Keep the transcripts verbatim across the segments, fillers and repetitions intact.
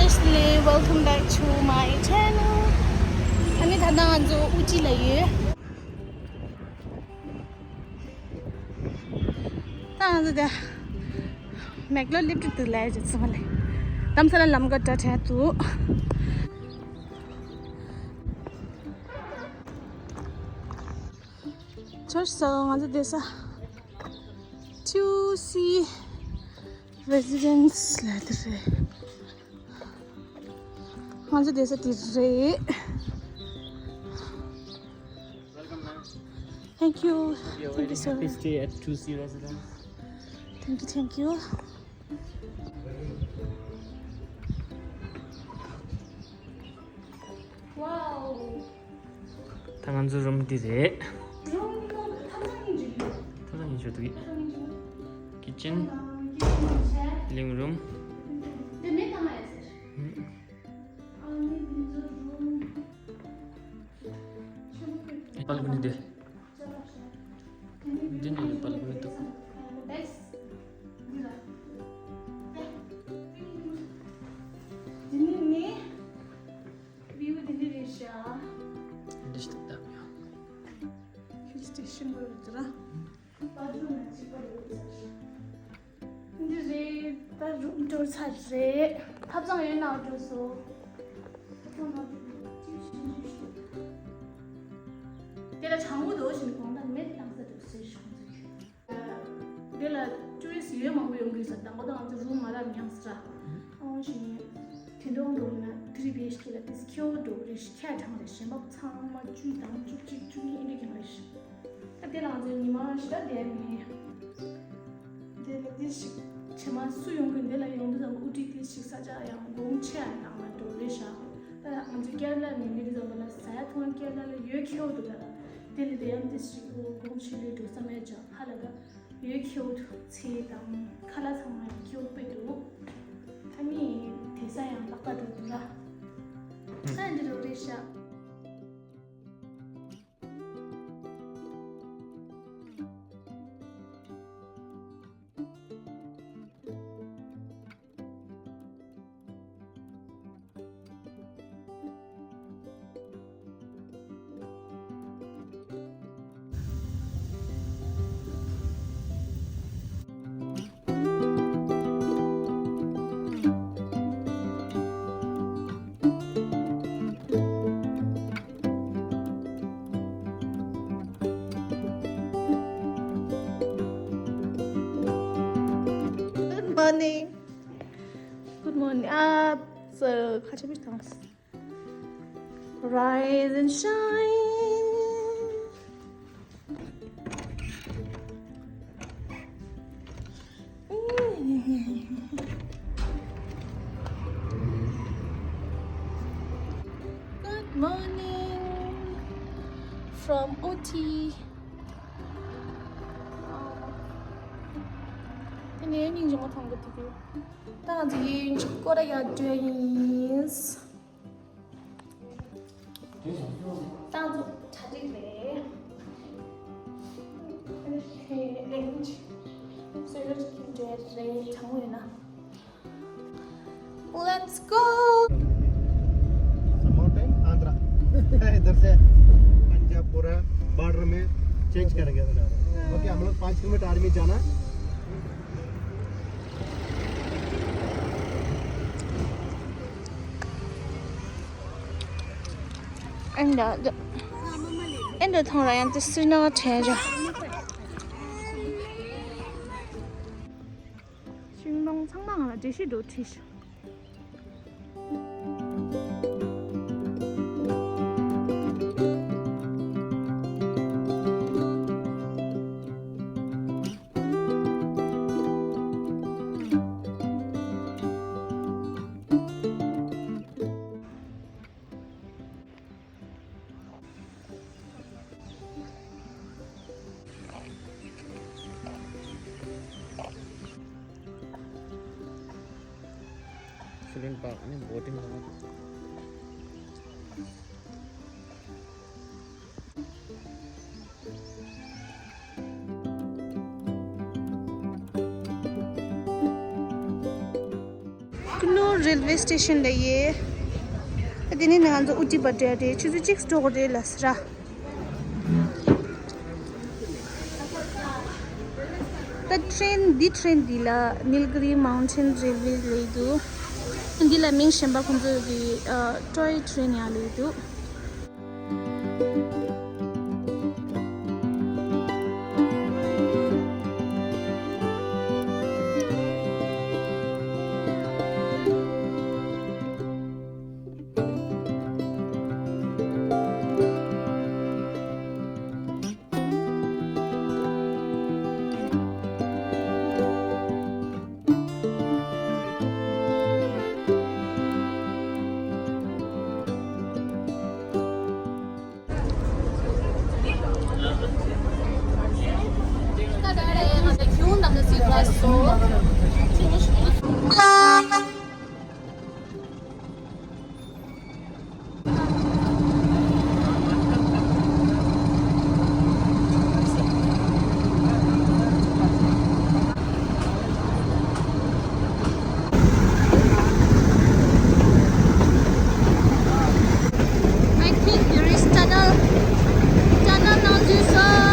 Welcome back to my channel. ཨ་ནི་ད་ལྟ་ང་ཚོ་ཨུ་ཊི་ལ་ཡོད། ད་ང་ཚོ་དེ་མེག་ལོར་སླེབས་འགྲོ་འདུག་ལས་ཅི་ཙི་མ་ལས། དམ་ས་ལ་ལམ་ཀ་འདྲ་བྲལ་འདུག་ཅོར་སོང་། ང་ཚོ་བསྡད་ས་ཊུ་སི་རེ་སི་ཌེན་སི་ལབ་དེ་རེད། ང་ཚོ་བསྡད་ས་དེ་རེད། Thank you. Thank you so much. Happy stay at two C residence. Thank you, thank you. Wow. ད་ང་ཚོ་རུམ་འདི་རེད། རུམ་ཐབ་ཚང་གཉིས་འཇུག་ཡོད། ཐབ་ཚང་གཉིས་འཇུག་འདུག་ཐབ་ཚང་གཉིས་འཇུག་ཀི་ཆེན། ཨ། ཀི་ཆེན་བྱས། ལིང་རུམ། འདི་མེ་བཏང་ཡ་ཟེར། ཨ་ནི་འདི་ཚོ་རུམ། ཆེན་པོ་ཁུལ། པལ་ཀོ་ནི་འདི། འདི་ནི་པལ་ཀོ་ནི་འདུག་འདི་ནི་ནི། བིའུ་འདི་འདི་རེད་ཤག་འདི་ཞིག་བཏབ་ཡོད། ཧིལ་སི་ཊེ་ཤན་བར་དུ་ར། འདི་རེད། ད་རུམ་ཊུར་ཚར་རེད། ཐབ་ཚང་ཡོད་ན་འགྲོ་སོ། ཐབ་ཚང་ནང་དུ་ཅི་ཞིག་ཞིག་ཞིག་དེ་ལ་གྲང་མོ་འདུག་ཞིག་གོང་ད་མེད་བཏང་ས་འདུག་ཟེར་ཞིག་ཁོང་ཚོས། དེ་ལ་ཊུ་རི་སི་ཡོད་མང་པོ་ཡོང་གི་ཡོད་ས། དང་པོ་དང་ང་ཚོ་རུམ་མ་རག་མྱངས་ས་ར། ཨོ་ཞིག་ནས་དེ་འདྲ་འགྲོ་ན་དེ་རིགས་བེད་ཤེས་ལ་དེ་ཁྱེའུ་འགྲོ་གི་རེད། ཤ་གྲང་རེད། ཞེན་པ་ཚང་མ་བཅུ་དང་བཅུ་གཅིག་བཅུ་གཉིས་ཨེ་འདྲ་གང་རེད། ད་དེ་ལ་ང་ཚོ་ཉི་མ་ཞེ་དྲག་བསྡད་མེད། དེ་ལ་དེ་ཞིག་ཕྱི་མ་སུ་ཡོང་གི་འདི་ལ་ཡོང་དུས་ཙམ་ཨུ་ཊི་དེ་ཞིག་ས་ཆ་ཡང་གོང་ཆེ་ཡང་དང་ལ་འགྲོ་རེད་ཤག་ད་ང་ཚོ་ཀེ་ར་ལ་ནས་འདི་ཙམ་པ་ལ་ཟ་ཡ་འཐུང་ཡ་ཀེ་ར་ལ་ཡོད་ཁྱེའུ་འདུག་ད་ལ་དེ་ལ་དེ་ཡང་དེ་ཞིག་གོང་ཆེ་ལོས་འགྲོ་བསམ་ཡ་ཅག་ཧ་ལ་ད། ཡོད་ཁྱེའུ་ཚེ་དང་ཁ་ལག་ཚང་མ་ཡང་ཁྱེའུ་དཔེ་འདུག་ཨ་ནི་དེ་ས་ཡང་ལག་པ་འགྲོ་འདུག་ར། ཨ་འདི་རུ་རེད་ཤག Good morning. Good morning. Up. So, catch up with us. Rise and shine. Good morning from ཨུ་ཊི། དེ་ནས་སྙིང་རྗེ་མོ་མཐོང་གི་འདུག་ད་ང་ཚོ་ཡིན་ཆོག་སྐོར་ར་ཡར་འགྲོ་ཡིན། ད་ང་ཚོ་གྲ་སྒྲིག་རེད། ཨ་ནི་ལེགས་ཉེས་སོ་སོ་གྲ་སྒྲིག་རེད། གྲང་མོ་ཡོད་ན། Let's go! Some mountain, Andhra. इधर से पंजाब पूरा बॉर्डर में चेंज करेंगे। ओके, हम लोग पाँच kilometre army जाना। And the, and the thong ryan to sino treasure. ཤིང་སྡོང་ཚང་མ་ང་ལ་འགྲེལ་བཤད་འགྲོ་ཁྲིད་ཤོག Children park ni boating hour. Coonoor railway station ལ་ཡེ། དེ་ནས་ང་ཚོ་ཨུ་ཏི་བྷ་ཏྲ་རེད། ཆུ་ཚོད་གཅིག་འགྲོ་གི་རེད་ལ་ཟེར། ད་ཊེན་འདི་ཊེན་འདི་ལ་Nilgiri Mountain Railway ལབ་འདུག་འདི་ལ་མིང་གཞན་པ་ཁོང་ཚོ་གི་ཨ་ཊོའི་ཊེན་ཡང་ལབ་འདུག I think there is tunnel. Tunnel now this. Wow.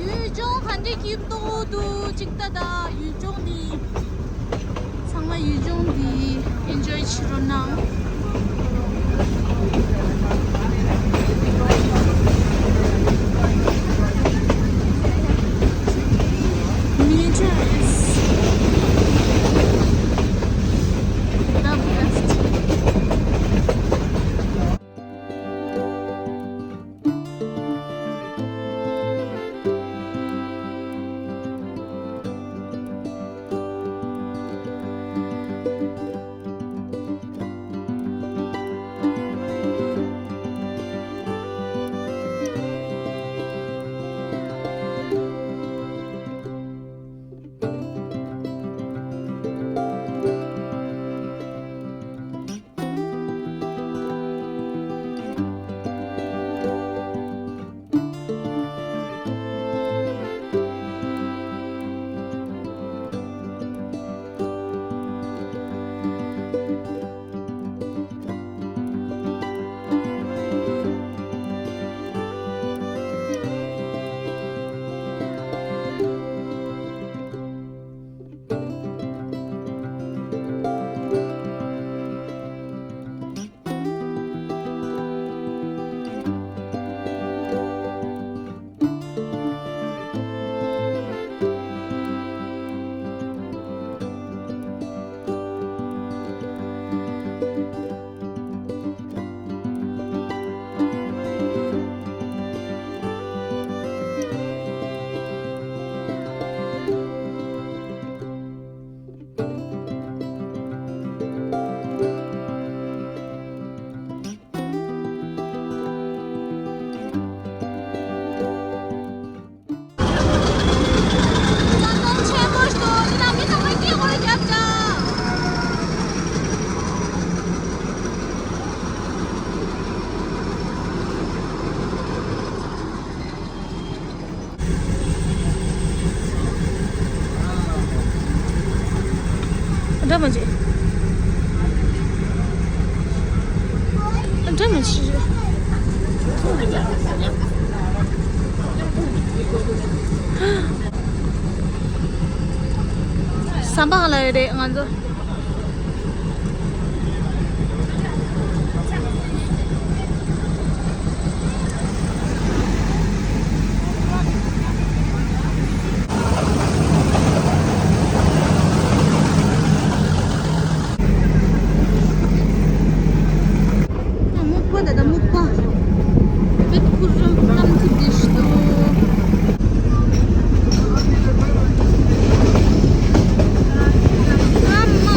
ཡུལ་ལྗོངས་ག་འདྲའི་སྐྱིད་པོ་འདུག་ཅིག་ལྟ་ད། ཡུལ་ལྗོངས་འདི། ཚང་མ་ཡུལ་ལྗོངས་འདི་ཨེན་ཇོའི་བྱེད་རོགས་གནང་། Nature is the best. འདྲ་མ་བྱེད། འདྲ་མ་བྱེད། ཟམ་པ་ག་ལ་ཡོད་རེད་ང་ཚོ། སྨུག་པ་ད་ལྟ་སྨུག་པ། With Kurram come to this store. Come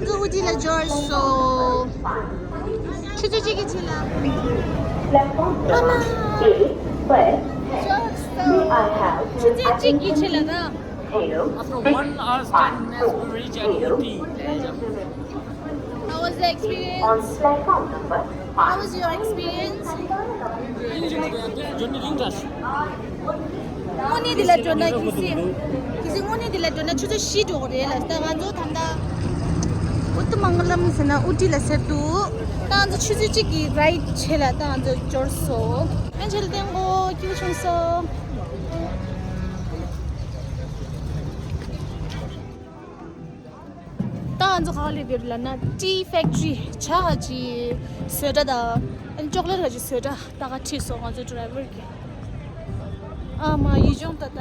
ང་ཚོ་ཨུ་ཊི་ལ་འབྱོར་སོང་། ཆུ་ཚོད་གཅིག་གི་ཕྱི་ལ། ཨ་མ། འབྱོར་སོང་། ཆུ་ཚོད་གཅིག་གི་ཕྱི་ལ་ད། After one hour's ten minutes, we reach at Ooty. How was the experience? How was your experience? དངོས་གནས་འདི་ལ་འགྲོ་ན་གལ་སྲིད། གལ་སྲིད་དངོས་གནས་འདི་ལ་འགྲོ་ན་ཆུ་ཚོད་བཞི་འགྲོ་གི་རེད་ལ། ད་ང་ཚོ་ད་ལྟ་ཨུ་ཏུ་མང་ག་ལམ་ཟེར་ན་ཨུ་ཊི་ལ་ཟེར་འདུག་ད་ང་ཚོ་ཆུ་ཚོད་གཅིག་གི་རའིཌ་བྱས་ལ་ད་ང་ཚོ་འབྱོར་སོང་། ཨན་ཆེ་ལ་བསྟན་གོ་སྐྱིད་པོ་བྱུང་སོང་། ད་ང་ཚོ་ག་པར་སླེབས་ཡོད་ལབ་ན། tea factory། ཇ་ག་ཅིག་བཟོ་གྲྭ་དང་ཅོག་ལེཊ་ག་ཅིག་བཟོ་གྲྭ་ད་ག་ཁྲིད་སོང་ང་ཚོ་ཌ་རའི་ཝར་གྱིས། ཨ་མ་ཡུལ་ལྗོངས་ད་ད།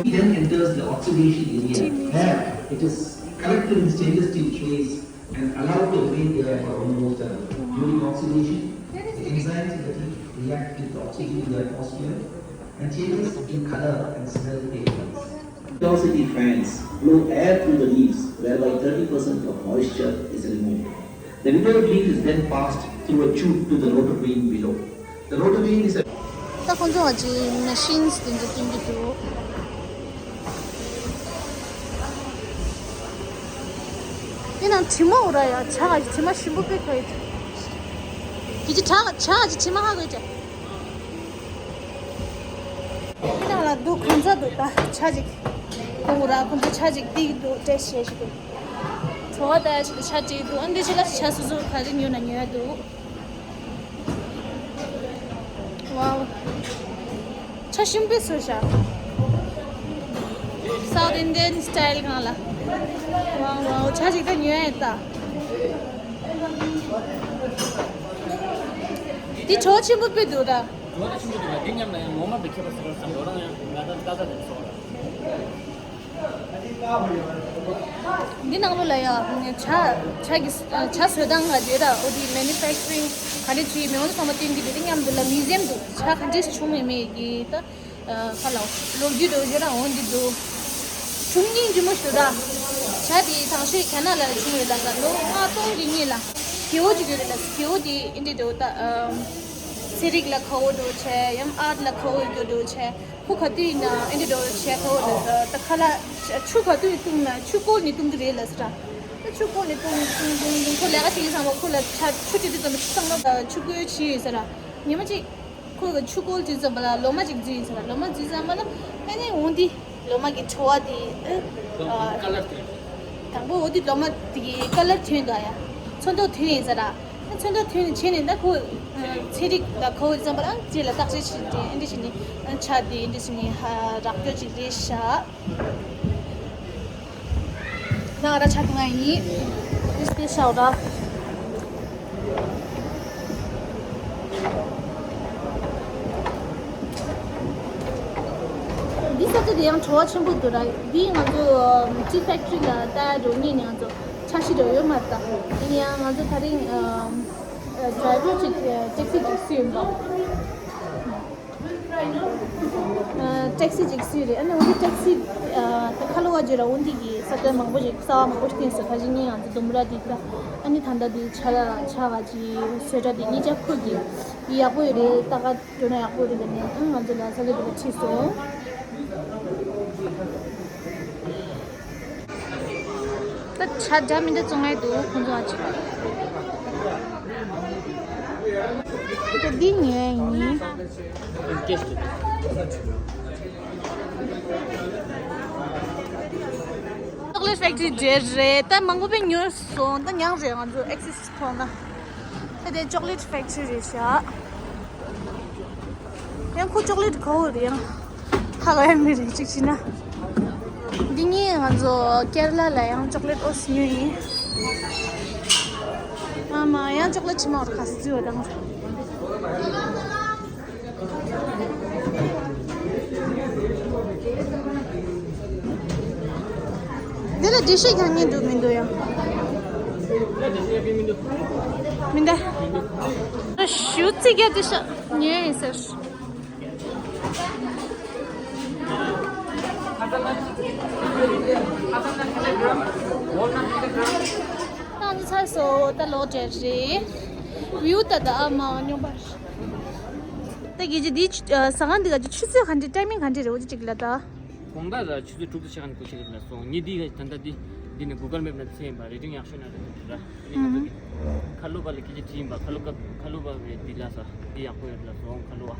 Then enters the oxidation area, where it is collected in stainless steel trays and allowed to remain there for almost an hour. During oxidation, the enzymes in the teeth react with the oxygen in the atmosphere and changes in color and smell appearance. Velocity fans blow air through the leaves, whereby thirty percent of moisture is removed. The withdrawn leaf is then passed through a tube to the rotor vane below. The rotor vane is a ད་ཁོང་ཚོ་ང་ཚོའི་མེ་ཤིན་དེ་ཚོ་སྟོན་གྱི་འདུག་དེ་ནང་དྲི་མ་འོ་ར་ཡ། ཇ་ག་ཅིག་དྲི་མ་ཞིམ་པོ་དཔེ་ག་ཡོད། དེ་ཅི་ཇ་ག་ཇ་ག་ཅིག་དྲི་མ་ཧ་གོ་ཡོད། དེ་ནང་ལ་འདུག་གང་ཚ་འདུག་ད་ཇ་ཅིག་འོ་ར་ཁོང་ཚོ་ཇ་ཅིག་ཏིག་འདུག་ཏེ་ཤེས་ཤིག་འདུག་བྲོ་བ་ལྟ་ཡ་ཞིག་འདུག་ཇ་ཅིག་འདུག་ཨ་འདི་ཅི་ལ་ཇ་སོ་སོ་ག་རེ་ཉོ་ན་ཉོ་ཡ་འདུག Wow. ཇ་ཞིམ་པོ་བཟོས་ཤག South Indian style སྒང་ལ། Wow, wow. ཇ་ཅིག་ད་ཉོ་ཡ་ཡིན་ད། འདི་བྲོ་བ་ཆེན་པོ་དཔེ་འདུག་ད། བྲོ་བ་ཆེན་པོ་འདུག་ལ། འདི་མཉམ་ལ་ཡང་ངོ་མ་འདི་ཁྱད་པར་ཟེར་བ་ཙམ་འགྲོ་རང་ཡང་ང་རང་ལྟ་ས་དེ་བཟོ་ར། འདི་ནང་ལོགས་ལ་ཡང་ཇ་ཇ་གི་ཇ་བཟོ་སྟངས་ལ་དེ་ར་འོ་དེ་མེ་ནུ་ཕེག་ཅ་རིང་ག་འདྲ་བྱེད་མི་འོང་ཚང་མ་སྟོན་གྱི་འདུག་དེ་མཉམ་དུ་ལ་མིའུ་ཛི་ཡམ་འདུག་ཇ་ག་འདྲས་བྱུང་མེད་མེད་ཀྱི་ད་ཁ་ལ་ལོ་རྒྱུས་འགྲོ་རྒྱུ་ར་འོང་གི་འདུག་བྱུང་སྙིང་རྗེ་མོ་ཞིག་འདུག་ར། ཇ་དེ་དང་ཤོས་ཁ་ན་ལ་བྱུང་ཡོད་ལ་ད་ལོ་ལྔ་སྟོང་གི་སྔོན་ལ་རྒྱལ་པོ་ཅིག་ཡོད་རེད་ལ། རྒྱལ་པོ་དེ་ཨིན་དྲ་འདྲ་བོ་ད་ཚན་རིག་ལ་དགའ་བོ་འདྲ་བོ་བྱས་ཡང་ཨར་ཊི་ལ་དགའ་བོ་ཡོད་འདྲ་བོ་བྱས། ཁོ་ག་དུས་ཡིན་ན་ཨེ་འདྲ་འདྲ་བོ་བྱས་ཁ་བོ་ལ་ད་ཁ་ལག་ཆུ་ག་དུས་བཏུང་ན་ཆུ་བསྐོལ་ནས་བཏུང་གི་རེད་ལ་ཟེར། ད་ཆུ་བསྐོལ་ནས་བཏུང་བཏུང་བཏུང་བཏུང་ཁོ་ལས་ཀ་བྱེད་ཀྱི་ཚང་མ་ཁོ་ལ་ཆ་ཆུ་ཆུ་དུས་ཙམ་ཆུ་ཚང་མ་ཆུ་བསྐོལ་བྱས་ཡོད་ཟེར། ཉི་མ་གཅིག་ཁོ་གི་ཆུ་བསྐོལ་དུས་ཙམ་པ་ལ་ལོ་མ་གཅིག་འཛུལ་ཡིན་ཟེར། ལོ་མ་འཛུལ་ཙམ་པ་ལ་ཨེ་ནས་འོང་དུས་ལོ་མ་གི་བྲོ་བ་དེ་ཨེ་ཀ་ལར་ཐོན། དང་པོ་འོ་དུས་ལོ་མ་དེ་གི་ཀ་ལར་ཐོན་འདུག་ཡ། ཚོན་མདོག་ཐོན་ཡིན་ཟེར། ཚོན་མདོག་ཐོན་བྱས་ནས་ད་ཁོ་ཚན་རིག་ལ་ཁོ་ཙམ་པ་ལ་རྗེས་ལ་བརྟག་དཔྱད་བྱས་ཏེ་ཨེ་འདྲ་བྱས་ནས་ཆ་དེ་ཨེ་འདྲ་བྱས་ནས་ཧ་རག་རྒྱུ་ཅིག་རེད་ཤག་ང་ར་ཆག་ང་ཡིན། ཏིས་ཏིས་ཤའོ་ར། འདི་ས་ཆ་དེ་ཡང་བྲོ་བ་ཆེན་པོ་འདུག་ར། འདི་ང་ཚོ་ཊི་ཕེག་ཊི་རི་ལ་ལྟ་འགྲོ་ངེས་ནས་ང་ཚོ་འཆར་གཞི་འདྲ་ཡོད་མ་རེད་ད། ཡིན་ཡང་ང་ཚོ་ད་རིང་ཌ་རའི་ཝར་ཅིག་ཊེག་སི་ཅིག་བསུས་ཡོད་པ། ཊེག་སི་ཅིག་བསུས་རེད། ཨ་ནི་འོ་འདི་ཊེག་སི་ད་ཁ་ལོ་བ་ཇོ་ར་འོ་འདི་གི་ས་ཆ་མང་པོ་ཞིག་གསར་པ་མང་པོ་ཞིག་བསྟན་སོང་། ད་གཞི་ངས་ང་ཚོ་ལྡུམ་ར་འདི་ད་ཨ་ནི་ད་ལྟ་འདི་ཆ་ལ་ཆ་བ་ཅིག་བཟོ་གྲྭ་འདི་གཉིས་ཆ་ཁུལ་གྱི་འདི་ཡག་པོ་ཡོད་རེད། ད་ག་འགྲོ་ན་ཡག་པོ་རེད་ལབ་ནས་ཨ་ང་ཚོ་ལ་ས་ཆ་འདི་ལ་ཁྲིད་སོང་། ད་ཆ་འདྲ་མི་འདྲ་བཙོང་ཡ་འདུག་ཁོང་ཚོ་ཨ་ཅིག་ད་འདི་ཉོས་ཡིན། ཅོག་ལེཊ་ཕེག་ཊི་རི་རེད་རེད། ད་མང་པོ་དཔེ་ཉོས་སོང་། ད་མྱངས་རེད། ང་ཚོ་ཨེག་སེ་སི་ཐོག་ན། ད་དེ་ཅོག་ལེཊ་ཕེག་ཊི་རི་རེད་ཤག་ཡང་ཁོ་ཅོག་ལེཊ་ག་བོ་རེད། ཡང་ཧ་གོ་ཡ་མི་རེད་གཅིག་བྱས་ན། འདི་གཉིས་ང་ཚོ་ཀེ་ར་ལ་ལ་ཡང་ཅོག་ལེཊ་ཨོ་སི་ཉོས་ཡིན། ཨ་མ་ཡང་ཅོག་ལེཊ་ཕྱི་མ་བར་ག་ཚོད་བཙོས་པ་དང་། དེ་ལ་འགྲེལ་བཤད་རྒྱག་མཁན་འདུག་མི་འདུག་ཡང་། མི་འདུག་ཞུ་ཚིག་ག་འགྲེལ་བཤད་ཉན་ཡིན་ཟེར། ད་ཚར་སོང་། ད་ལོག་འགྲོ་རེད། བིའུ་ད་ད་ཨ་མ་སྨྱོན་པ། ད་གི་ཅི་འདི་ཟ་ཁང་འདི་ག་ཅི་ཆུ་ཚོད་ག་འདྲ་ཊའི་མིང་ག་འདྲ་རེད། འོ་ཅི་ཅིག་ལ་ད། དགོང་དག་ལ་ཆུ་ཚོད་དྲུག་ཏུ་ཆགས་ནས་སྒོ་ཕྱེ་གི་རེད་ལབ་སོང་། ངས་འདི་ད་ལྟ་འདི་འདི་ནས་གུ་གལ་མེབ་ནས་འཚོལ་ཡིན་པ། རེ་ཊིང་ཡག་ཤོས་ན་རེད་འདུག་ར། ཨ་ནི་ང་ཚོ་གི་ཁ་ལོ་བ་ལ་སྐད་ཆ་དྲིས་ཡིན་པ། ཁ་ལོ་བ་ཁ་ལོ་བ་རེད་འདི་ལབ་སོང་། འདི་ཡག་པོ་ཡོད་ལབ་སོང་ཁ་ལོ་བ། ཨ་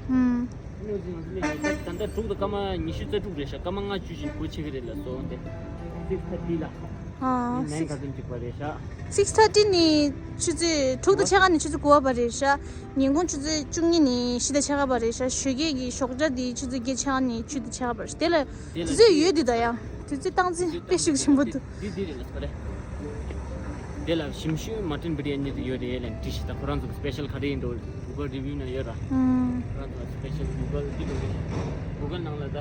ནི་འོ་ཙི་ང་ཚོ་ནས་ད་ལྟ་དྲུག་དང་སྐར་མ་ཉི་ཤུ་རྩ་དྲུག་རེད་ཤག་སྐར་མ་ལྔ་བཅུ་བཞིན་སྒོ་ཕྱེ་གི་རེད་ལབ་སོང་། དེ་སིག་ཐར་ཊི་ལ། ཨ་ནི་ནན་ག་ཚོད་འཇིག་པ་རེད་ཤག་སིག་ཐར་ཊི་ནི་ཆུ་ཚོད་དྲུག་དང་ཕྱེད་ཀ་ནས་ཆུ་ཚོད་དགུ་པ་བར་རེད་ཤག་ཉིན་གུང་ཆུ་ཚོད་བཅུ་གཉིས་ནས་བཞི་དང་ཕྱེད་ཀ་བར་རེད་ཤག་ཞོགས་ཀས་ཀྱི་ཞོགས་ཇ་དེ་ཆུ་ཚོད་བརྒྱད་ཕྱེད་ཀ་ནས་བཅུ་དང་ཕྱེད་ཀ་བར། དེ་ལ་དུས་ཚོད་ཡོད་དེ་ད་ཡང་དུས་ཚོད་སྟངས་འཛིན་དཔེ་ཤུགས་ཆེན་པོ་འདུག་འདི་འདི་རེད་ལ་ས་རེད། དེ་ལ་ཞིམ་ཤོས་མ་ཊན་བི་རི་ཡ་ནི་དེ་ཡོད་རེད་ལབ་དྲིས་ཤིག་ད་ཁོ་རང་ཚོ་སི་པེ་ཤལ་ག་རེ་ཡིན་འགྲོ་གུ་གལ་རི་བིའུ་ན་ཡོད་ར། ཁོ་རང་ཚོ་སི་པེ་ཤལ་གུ་གལ་འདི་འགྲོ་གུ་གལ་ནང་ལ་ད།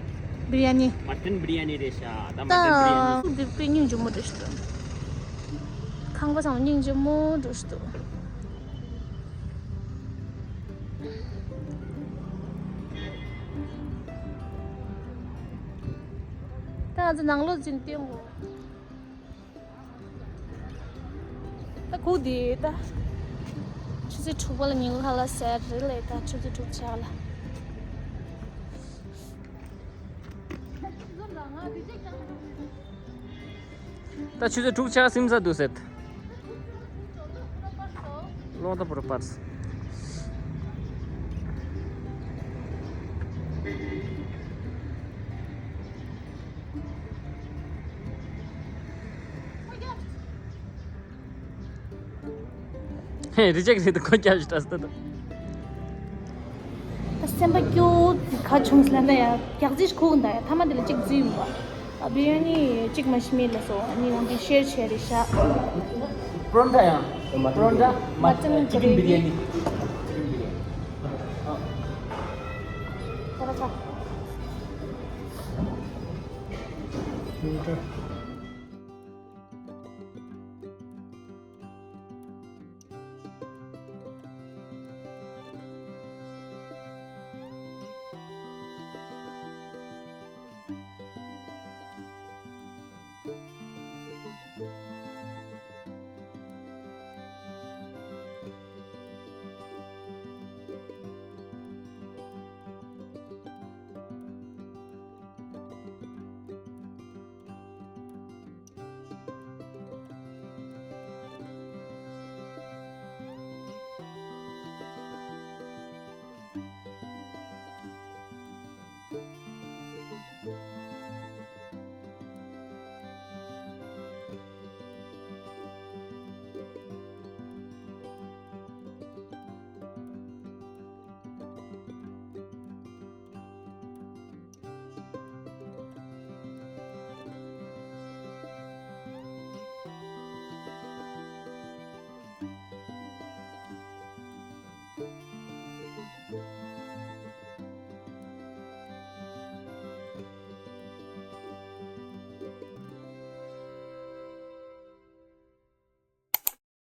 བི་རི་ཡ་ནི། མ་ཊན་བི་རི་ཡ་ནི་རེད་ཤག་ད་མ་ཊན་བི་རི་ཡ་ནི། ད་འདི་དཔེ་སྙིང་རྗེ་མོ་འདྲ་ཞིག་འདུག་ཁང་པ་ཚང་མ་སྙིང་རྗེ་མོ་འདྲ་ཞིག་འདུག་ད་ང་ཚོ་ནང་ལོགས་ཕྱིན་བསྟན་དགོས། ད་ཁུག་དེ་ད་ཆུ་ཚོད་དྲུག་པ་ལ་ཉིན་གུང་ཁ་ལག་ཟས་རེད་ལས། ད་ཆུ་ཚོད་དྲུག་ཆགས་ལ། ད་ཆུ་ཚོད་དྲུག་ཆགས་ཟིན་ཚར་འདུག་ཟེར། ལོང་ད་པུར་པར། ཧེ། རི་ཇེག་རེད་འདུག་ཁོ་སྐྱབས་ཞིག་ད་ཟེར་ད། སེམས་པ་སྐྱོ་ག་བྱུང་ཟེར་ན་ཡ། རྒྱག་རྩིས་ཁུག་འདུག་ཡ། ཐ་མ་དེ་ལ་གཅིག་འཛུལ་ཡོང་བ། ཨ་བི་རི་ཡ་ནི་གཅིག་མ་ཤི་མེད་ལ་སོ། ཨ་ནི་འོན་ཏེ་ཤེར་བྱས་རེད་ཤག་པ་རོན་ཊ་ཡང་། པ་རོན་ཊ། མ་ཊན་ཅི་ཀིན་བི་རི་ཡ་ནི།